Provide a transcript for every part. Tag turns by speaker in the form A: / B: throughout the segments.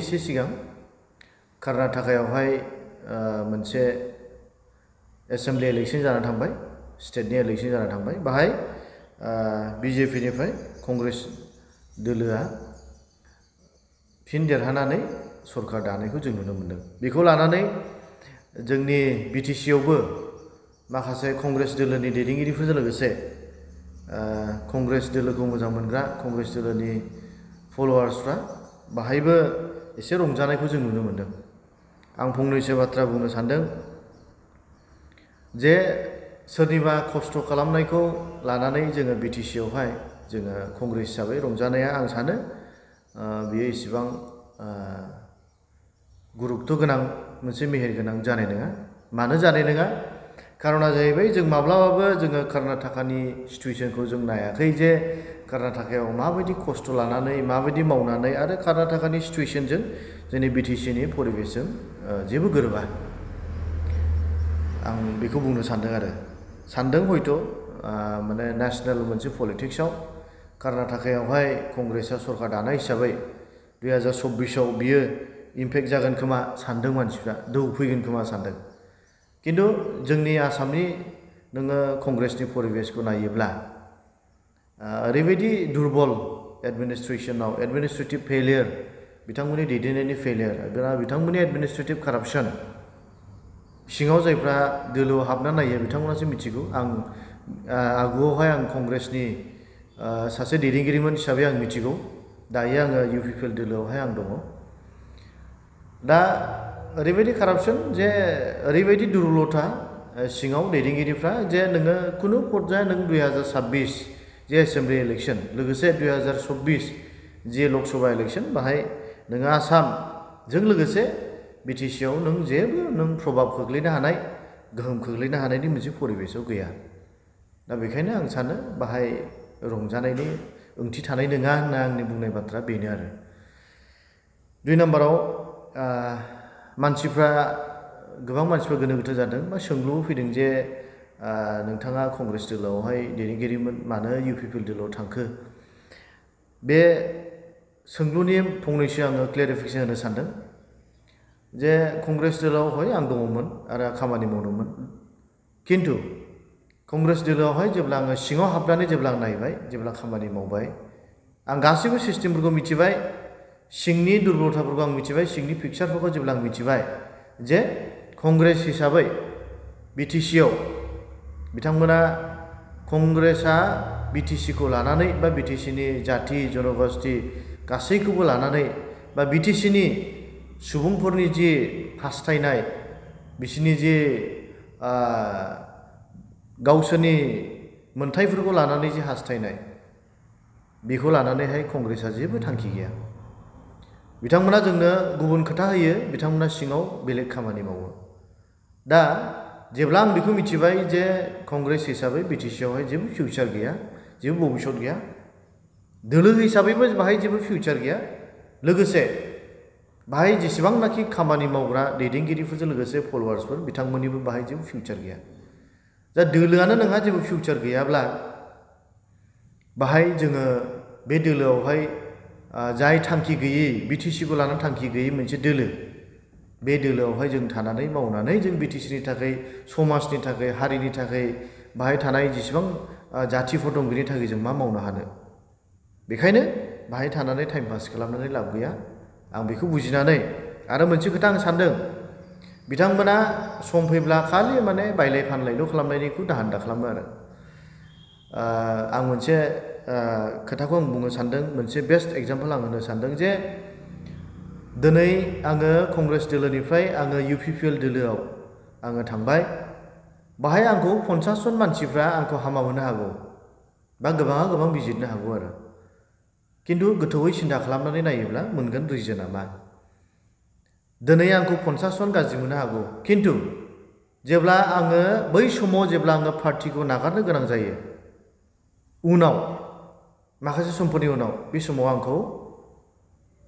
A: एसे सिगां कर्नाटकायावहाय मोनसे एसेम्बलि इलेक्शन जाना थांबाय, स्टेटनि इलेक्शन जाना थांबाय। बाहाय बिजेपिनिफ्राय कंग्रेस दोलोआ फिन देरहानानै सरकार दानायखौ जों नुनो मोन्दों। बेखौ लानानै जोंनि बिटिसिआवबो माखासे कंग्रेस दोलोनि दैदेनगिरिफोरजों लोगोसे कंग्रेस दोलोखौ मोजां मोनग्रा कंग्रेस दोलोनि फलोवार्सफ्रा बाहायबो एसे रंजानायखौ जों नुनो मोन्दों। आं फंनैसो बाथ्रा बुंनो सान्दों जे सोरनिबा खस्थ' खालामनायखौ लानानै जोङो बिटिसिआवहाय जोङो कंग्रेस हिसाबै रंजानाया आं सानो बेयो इसेबां गुरुत्व गोनां मोनसे मेहेर गोनां जानाय नङा। मानो जानाय नङा? कारना जाहैबाय जों माब्लाबाबो जोङो कर्नाटकानि सिटुएसनखौ जों नायाखै जे कर्नाटकायाव माबायदि खस्थ' लानानै माबायदि मावनानै आरो कर्नाटकानि सिटुएसनजों जोंनि बिटिसिनि परिबेसजों जेबो गोरोबा। आं बेखौ बुंनो सान्दों आरो सान्दों हयथ' माने नेशनेल मोनसे पलिटिक्सआव कर्नाटकायावहाय कंग्रेसआ सरकार दानाय हिसाबै 2024आव बियो इम्पेक्ट जागोन खोमा सान्दों मानसिफ्रा, दोहौ फैगोन खोमा सान्दों। किन्तु जोंनि आसामनि नोङो कंग्रेसनि परिबेसखौ नायोब्ला ओरैबायदि दुरबल एडमिनिस्ट्रेसनाव एडमिनिस्ट्रेटिभ फेलियर, बिथांमोननि दैदेननायनि फेलियर, बिथांमोननि एडमिनिस्ट्रेटिभ कारापसन, सिङाव जायफ्रा दोलोआव हाबना नायो बिथांमोनासो मिथिगौ। आं आगुआवहाय आं कंग्रेसनि सासे दैदेनगिरिमोन हिसाबै आं मिथिगौ। दायो आङो इउपिपिएल दोलोआवहाय आं दङ। दा ओरैबायदि कारापसन जे ओरैबायदि दुरबलथा सिङाव दैदेनगिरिफ्रा जे नोङो खुनु पर्याय नों 2026 जे एसेम्बलि इलेक्शन लोगोसे 2024 जे लकसभा इलेक्शन बाहाय नोङो आसामजों लोगोसे बिटिसिआव नों जेबो नों प्रभाब खोख्लैनो हानाय, गोहोम खोख्लैनो हानायनि मोनसे परिबेसाव गैया। दा बेखायनो आं सानो बाहाय रंजानायनि ओंथि थानाय नङा होनना आंनि बुंनाय बाथ्रा बेनो आरो। 2 नाम्बाराव मानसिफ्रा गोबां मानसिफ्रा गोनो गोथो जादों बा सोंलुबो फैदों जे नोंथाङा कंग्रेस दोलोआवहाय दैदेनगिरिमोन मानो इउपिपिएल दोलोआव थांखो? बे सोंलुनि फंनैसो आङो क्लेरिफिकेसन होनो सान्दों जे कंग्रेस दोलोआवहाय आं दङमोन आरो खामानि मावदोंमोन। किन्तु कंग्रेस दोलोआवहाय जेब्ला आङो सिङाव हाबनानै जेब्ला आं नायबाय, जेब्ला खामानि मावबाय, आं गासैबो सिस्टेमफोरखौ मिथिबाय, सिंनि दुर्बलताफोरखौ आं मिथिबाय, सिंनि पिक्चारफोरखौ जेब्ला आं मिथिबाय जे कंग्रेस हिसाबै बिटिसिआव बिथांमोना कंग्रेसआ बिटिसिखौ लानानै बा बिटिसिनि जाति जनगोष्ठी गासैखौबो लानानै बा बिटिसिनि सुबुंफोरनि जि हास्थायनाय, बिसोरनि जि गावसोरनि मोन्थाइफोरखौ लानानै जि हास्थायनाय, बेखौ लानानैहाय कंग्रेसआ जेबो थांखि गैया। बिथांमोना जोंनो गुबुन खोथा होयो, बिथांमोना सिङाव बेलेग खामानि मावो। दा जेब्ला आं बेखौ मिथिबाय जे कंग्रेस हिसाबै बिटिसिआवहाय जेबो फिउचार गैया, जेबो भबिष्यत गैया, दोलो हिसाबैबो बाहाय जेबो फिउचार गैया, लोगोसे बाहाय जेसेबांनाखि खामानि मावग्रा दैदेनगिरिफोरजों लोगोसे फलोवार्सफोर बिथांमोननिबो बाहाय जेबो फिउचार गैया। दा दोलोआनो नोंहा जेबो फिउचार गैयाब्ला बाहाय जोङो बे दोलोआवहाय जाय थांखि गैयै, बिटिसिखौ लानानै थांखि गैयै मोनसे दोलो, बे दोलोआवहाय जों थानानै मावनानै जों बिटिसिनि थाखाय, समाजनि थाखाय, हारिनि थाखाय, बाहाय थानाय जेसेबां जातिफोर दं बेनि थाखाय जों मा मावनो हानो? बेखायनो बाहाय थानानै टाइम पास खालामनानै लाब गैया। आं बेखौ बुजिनानै आरो मोनसे खोथा आं सान्दों, बिथांमोना सम फैब्ला खालि माने बायलाय फानलायल' खालामनायनिखौ दाहान्दा खालामो आरो। आं मोनसे खोथाखौ आं बुंनो सान्दों, मोनसे बेस्ट एग्जाम्पल आं होनो सान्दों जे दिनै आङो कंग्रेस दोलोनिफ्राय आङो इउपिपिएल दोलोआव आङो थांबाय, बाहाय आंखौ 50 जन मानसिफ्रा आंखौ हामा मोननो हागौ बा गोबाङा गोबां बिजिरनो हागौ आरो। किन्तु गोथौयै सिन्था खालामनानै नायोब्ला मोनगोन रिजोनआ मा? दिनै आंखौ 50 जन गाज्रि मोननो हागौ, किन्तु जेब्ला आङो बै समाव जेब्ला आङो पार्टिखौ नागारनो गोनां जायो, उनाव माखासे समफोरनि उनाव बे समाव आंखौ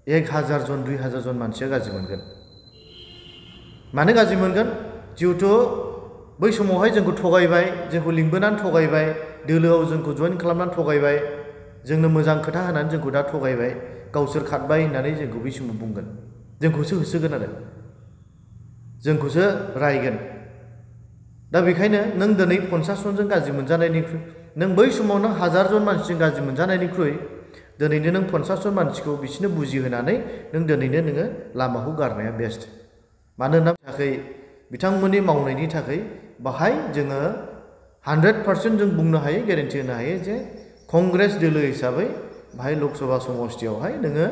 A: 1000 जन 2000 जन मानसिया गाज्रि मोनगोन। मानो गाज्रि मोनगोन? जिहेथु बै समावहाय जोंखौ थगायबाय, जोंखौ लिंबोनानै थगायबाय, दोलोआव जोंखौ जइन खालामनानै थगायबाय, जोंनो मोजां खोथा होनानै जोंखौ दा थगायबाय, गावसोर खारबाय होननानै जोंखौ बै समाव बुंगोन जोंखौसो होसोगोन आरो जोंखौसो रायगोन दा बेखायनो नों दिनै 50 जनजों गाज्रि मोनजानायनिख्रुइ नों बै समाव नों 1000 जन मानसिजों गाज्रि मोनजानायनिख्रुइ दिनैनो नों 50 जन मानसिखौ बिसोरनो बुजिहोनानै नों दिनैनो नोङो लामाखौ गारनाया बेस्ट मानोना थाखाय बिथांमोननि मावनायनि थाखाय बाहाय जोङो 100% जों बुंनो हायो गेरेन्टि होनो हायो जे कंग्रेस दोलो हिसाबै बाहाय लकसभा समष्टियावहाय नोङो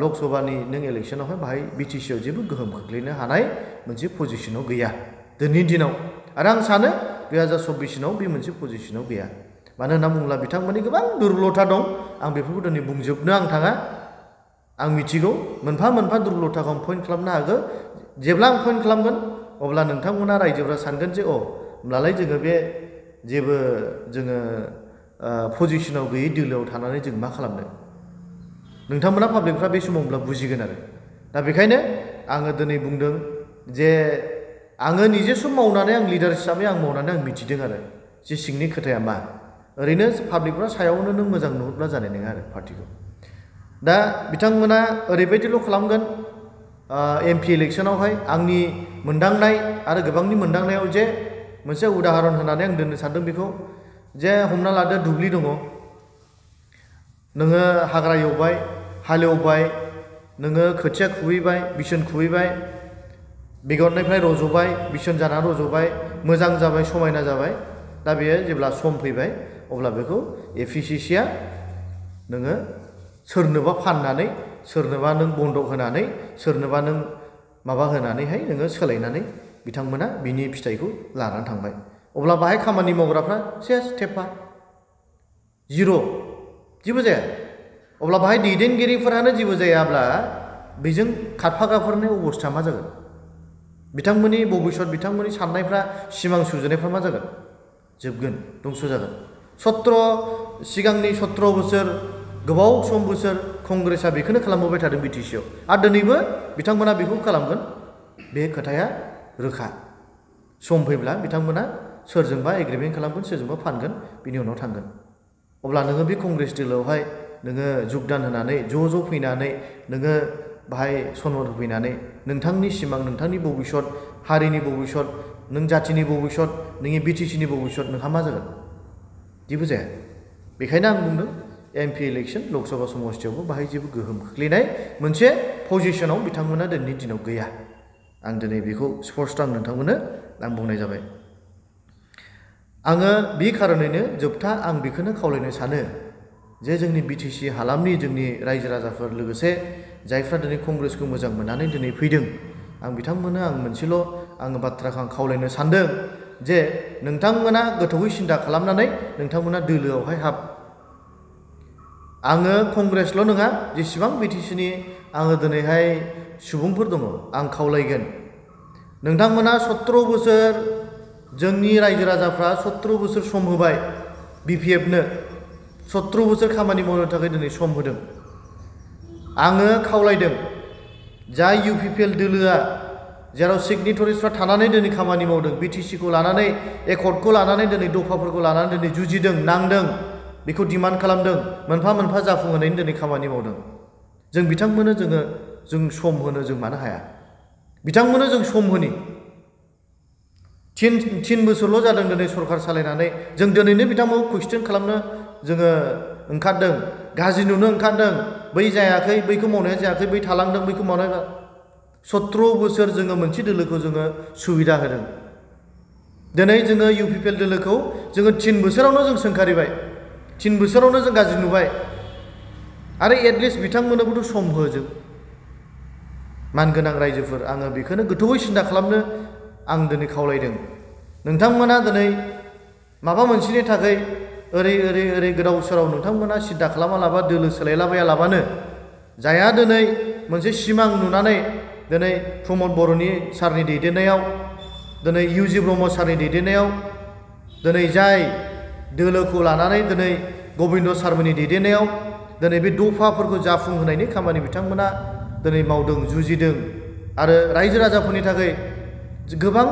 A: लकसभानि नों इलेक्शनावहाय बाहाय बिटिसिआव जेबो गोहोम खोख्लैनो हानाय मोनसे पजिशनाव गैया दिनैनि दिनाव आरो आं सानो 2024 बे मोनसे पजिशनाव गैया मानो होनना बुङोब्ला बिथांमोननि गोबां दुर्बलथा दं आं बेफोरखौ दिनै बुंजोबनो आं थाङा आं मिथिगौ मोनफा मोनफा दुर्बलथाखौ आं पइन्ट खालामनो हागौ जेब्ला आं पइन्ट खालामगोन अब्ला नोंथांमोना रायजोफ्रा सानगोन जे होमब्लालाय जोङो बे जेबो जोङो पजिशनाव गैयै दोलोआव थानानै जों मा खालामनो नोंथांमोना पाब्लिकफ्रा बे समावब्ला बुजिगोन आरो दा बेखायनो आङो दिनै बुंदों जे आङो निजे सम मावनानै आं लिडार हिसाबै आं मावनानै आं मिथिदों आरो जे सिंनि खोथाया मा ओरैनो पाब्लिकफ्रा सायावनो नों मोजां नुहुरब्ला जानाय नङा आरो पार्टिखौ दा बिथांमोना ओरैबायदिल' खालामगोन एमपि इलेक्शनावहाय आंनि मोनदांनाय आरो गोबांनि मोनदांनायाव जे मोनसे उदाहरन होनानै आं दोननो सानदों बेखौ जे हमना लादो दुब्लि दङ नोङो हाग्रा एवबाय हालेवबाय नोङो खोथिया खुबैबाय बिसोन खुबैबाय बेगरनिफ्राय रज'बाय बिसोन जानानै रज'बाय मोजां जाबाय समायना जाबाय दा बेयो जेब्ला सम फैबाय अब्ला बेखौ एफिसिसिया नोङो सोरनोबा फाननानै सोरनोबा नों बन्दक होनानै सोरनोबा नों माबा होनानैहाय नोङो सोलायनानै बिथांमोना बिनि फिथाइखौ लानानै थांबाय अब्ला बाहाय खामानि मावग्राफ्रा सेस थेफा जिर' जेबो जाया अब्ला बाहाय दैदेनगिरिफोरानो जेबो जायाब्ला बेजों खारफाग्राफोरनि अबस्था मा जागोन बिथांमोननि भबिष्यत बिथांमोननि साननायफ्रा सिमां सुजुनायफ्रा मा जागोन जोबगोन दंस' जागोन सिगांनि 17 बोसोर गोबाव सम बोसोर कंग्रेसआ बेखौनो खालामबोबाय थादों बिटिसिआव आरो दिनैबो बिथांमोना बेखौ खालामगोन बे खोथाया रोखा सम फैब्ला बिथांमोना सोरजोंबा एग्रिमेन्ट खालामगोन सोरजोंबा फानगोन बिनि उनाव थांगोन अब्ला नोङो बे कंग्रेस दोलोआवहाय नोङो जुगदान होनानै ज' फैनानै नोङो बाहाय सनमान होफैनानै नोंथांनि सिमां नोंथांनि भबिष्यत हारिनि भबिष्यत नों जाथिनि भबिष्यत नोंनि बिटिसिनि भबिष्यत नोंहा मा जागोन जेबो जाया बेखायनो आं बुंदों एमपि इलेक्शन लकसभा समष्टियावबो बाहाय जेबो गोहोम खोख्लैनाय मोनसे पजिशनाव बिथांमोना दिनैनि दिनाव गैया आं दिनै बेखौ स्पष्ट आं नोंथांमोननो आं बुंनाय जाबाय आङो बे खारनैनो जोबथा आं बेखौनो खावलायनो सानो जे जोंनि बिटिसि हालामनि जोंनि रायजो राजाफोर लोगोसे जायफ्रा दिनै कंग्रेसखौ मोजां मोननानै दिनै फैदों आं बिथांमोननो आं मोनसेल' आङो बाथ्राखौ आं खावलायनो सानदों जे नोंथांमोना गोथौयै सिन्था खालामनानै नोंथांमोना दोलोआवहाय हाब आङो कंग्रेसल' नङा जेसेबां बिटिसिनि आङो दिनैहाय सुबुंफोर दङ आं खावलायगोन नोंथांमोना 17 बोसोर जोंनि रायजो राजाफ्रा 17 बोसोर सम होबाय बिपिएफनो 17 बोसोर खामानि मावनो थाखाय दिनै सम होदों आङो खावलायदों जाय इउपिपिएल दोलोआ जेराव सिगनेटरिसफ्रा थानानै दिनै खामानि मावदों बिटिसिखौ लानानै एकर्डखौ लानानै दिनै दफाफोरखौ लानानै दिनै जुजिदों नांदों बेखौ डिमान्ड खालामदों मोनफा मोनफा जाफुंहोनायनि दिनै खामानि मावदों जों बिथांमोननो जों सम होनो जों मानो हाया बिथांमोननो जों सम होनि 3 बोसोरल' जादों दिनै सरकार सालायनानै जों दिनैनो बिथांमोनखौ कुइससन खालामनो जोङो ओंखारदों गाज्रि नुनो ओंखारदों बै जायाखै बैखौ मावनाया जायाखै बै थालांदों बैखौ मावनाया 17 बोसोर जोङो मोनसे दोलोखौ जोङो सुबिदा होदों दिनै जोङो इउपिपिएल दोलोखौ जोङो 3 बोसोरावनो जों सोंखारिबाय 3 बोसोरावनो जों गाज्रि नुबाय आरो एटलिस्ट बिथांमोननोबोथ' सम होजोब मानगोनां रायजोफोर आङो बेखौनो गोथौयै सिन्था खालामनो आं दिनै खावलायदों नोंथांमोना दिनै माबा मोनसेनि थाखाय ओरै गोदाव सोराव नोंथांमोना सिन्था खालामालाबा दोलो सोलायलाबायालाबानो जायहा दिनै मोनसे सिमां नुनानै दिनै प्रमद बर'नि सारनि दैदेननायाव दिनै इउजि ब्रह्म सारनि दैदेननायाव दिनै जाय दोलोखौ लानानै दिनै गबिन्द सारमोननि दैदेननायाव दिनै बे दफाफोरखौ जाफुंहोनायनि खामानि बिथांमोना दिनै मावदों जुजिदों आरो रायजो राजाफोरनि थाखाय गोबां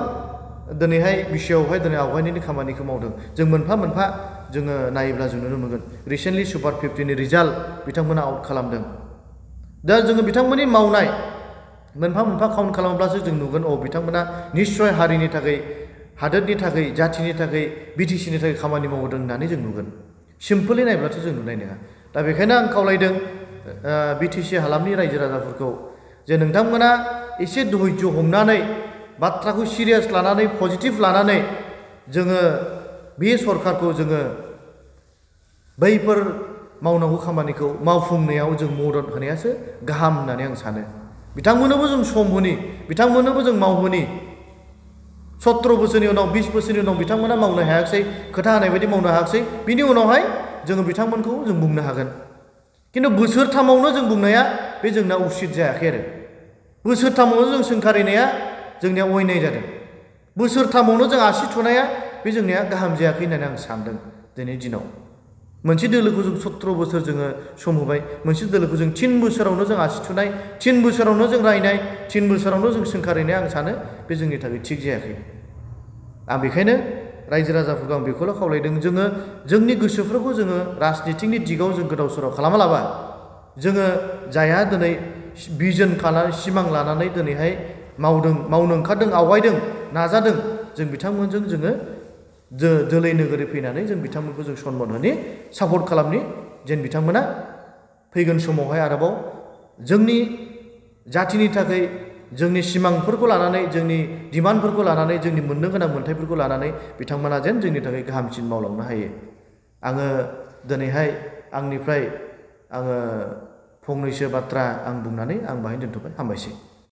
A: दिनैहाय बिषयआवहाय दिनै आवगायनायनि खामानिखौ मावदों जों मोनफा मोनफा जोङो नायोब्ला जों नुनो मोनगोन रिसेन्टलि सुपार 50नि रिजाल्ट बिथांमोना आउट खालामदों। दा जोङो बिथांमोननि मावनाय मोनफा मोनफा काउन्ट खालामब्लासो जों नुगोन बिथांमोना निश्चय हारिनि थाखाय हादोरनि थाखाय जाथिनि थाखाय बिटिसिनि थाखाय खामानि मावदों होननानै जों नुगोन। सिम्पलि नायब्लाथ' जों नुनाय नङा। दा बेखायनो आं खावलायदों बिटिसि हालामनि रायजो राजाफोरखौ जे नोंथांमोना एसे धैर्य हमनानै बाथ्राखौ सिरियास लानानै पजिटिभ लानानै जोङो बे सरकारखौ जोङो बैफोर मावनांगौ खामानिखौ मावफुंनायाव जों मदद होनायासो गाहाम होननानै आं सानो। बिथांमोननोबो जों सम होनि, बिथांमोननोबो जों मावहोनि। 17 बोसोरनि उनाव 20 बोसोरनि उनाव बिथांमोना मावनो हायाखिसै, खोथा होनाय बायदि मावनो हायाखिसै, बिनि उनावहाय जोङो बिथांमोनखौ जों बुंनो हागोन। खिन्थु बोसोरथामावनो जों बुंनाया बे जोंना उसित जायाखै आरो। बोसोरथामावनो जों सोंखारिनाया जोंनिया अयनाय जादों। बोसोरथामावनो जों आसि थुनाया बे जोंनिया गाहाम जायाखै होननानै आं सानदों दिनैनि दिनाव। मोनसे दोलोखौ जों 17 बोसोर जोङो सम होबाय, मोनसे दोलोखौ जों 3 बोसोरावनो जों आसि थुनाय, 3 बोसोरावनो जों रायनाय, 3 बोसोरावनो जों सोंखारिनाया आं सानो बे जोंनि थाखाय थिग जायाखै। आं बेखायनो रायजो राजाफोरखौ आं बेखौल' खावलायदों, जोङो जोंनि गोसोफोरखौ जोङो राजनितिनि दिगाव जों गोदाव सोराव खालामालाबा, जोङो जायहा दिनै भिजन सिमां लानानै दिनैहाय मावनो ओंखारदों, आवगायदों, नाजादों, जों बिथांमोनजों जोङो दोलै नोगोरै फैनानै जों बिथांमोनखौ जों सनमान होनि, सापर्ट खालामनि, जेन बिथांमोना फैगोन समावहाय आरोबाव जोंनि जाथिनि थाखाय जोंनि सिमांफोरखौ लानानै, जोंनि डिमान्डफोरखौ लानानै, जोंनि मोननो गोनां मोन्थायफोरखौ लानानै बिथांमोना जेन जोंनि थाखाय गाहामसिन मावलांनो हायो। आङो दिनैहाय आंनिफ्राय फंनैसो बाथ्रा आं बुंनानै आं बाहायनो दोनथ'बाय। हामबायसै।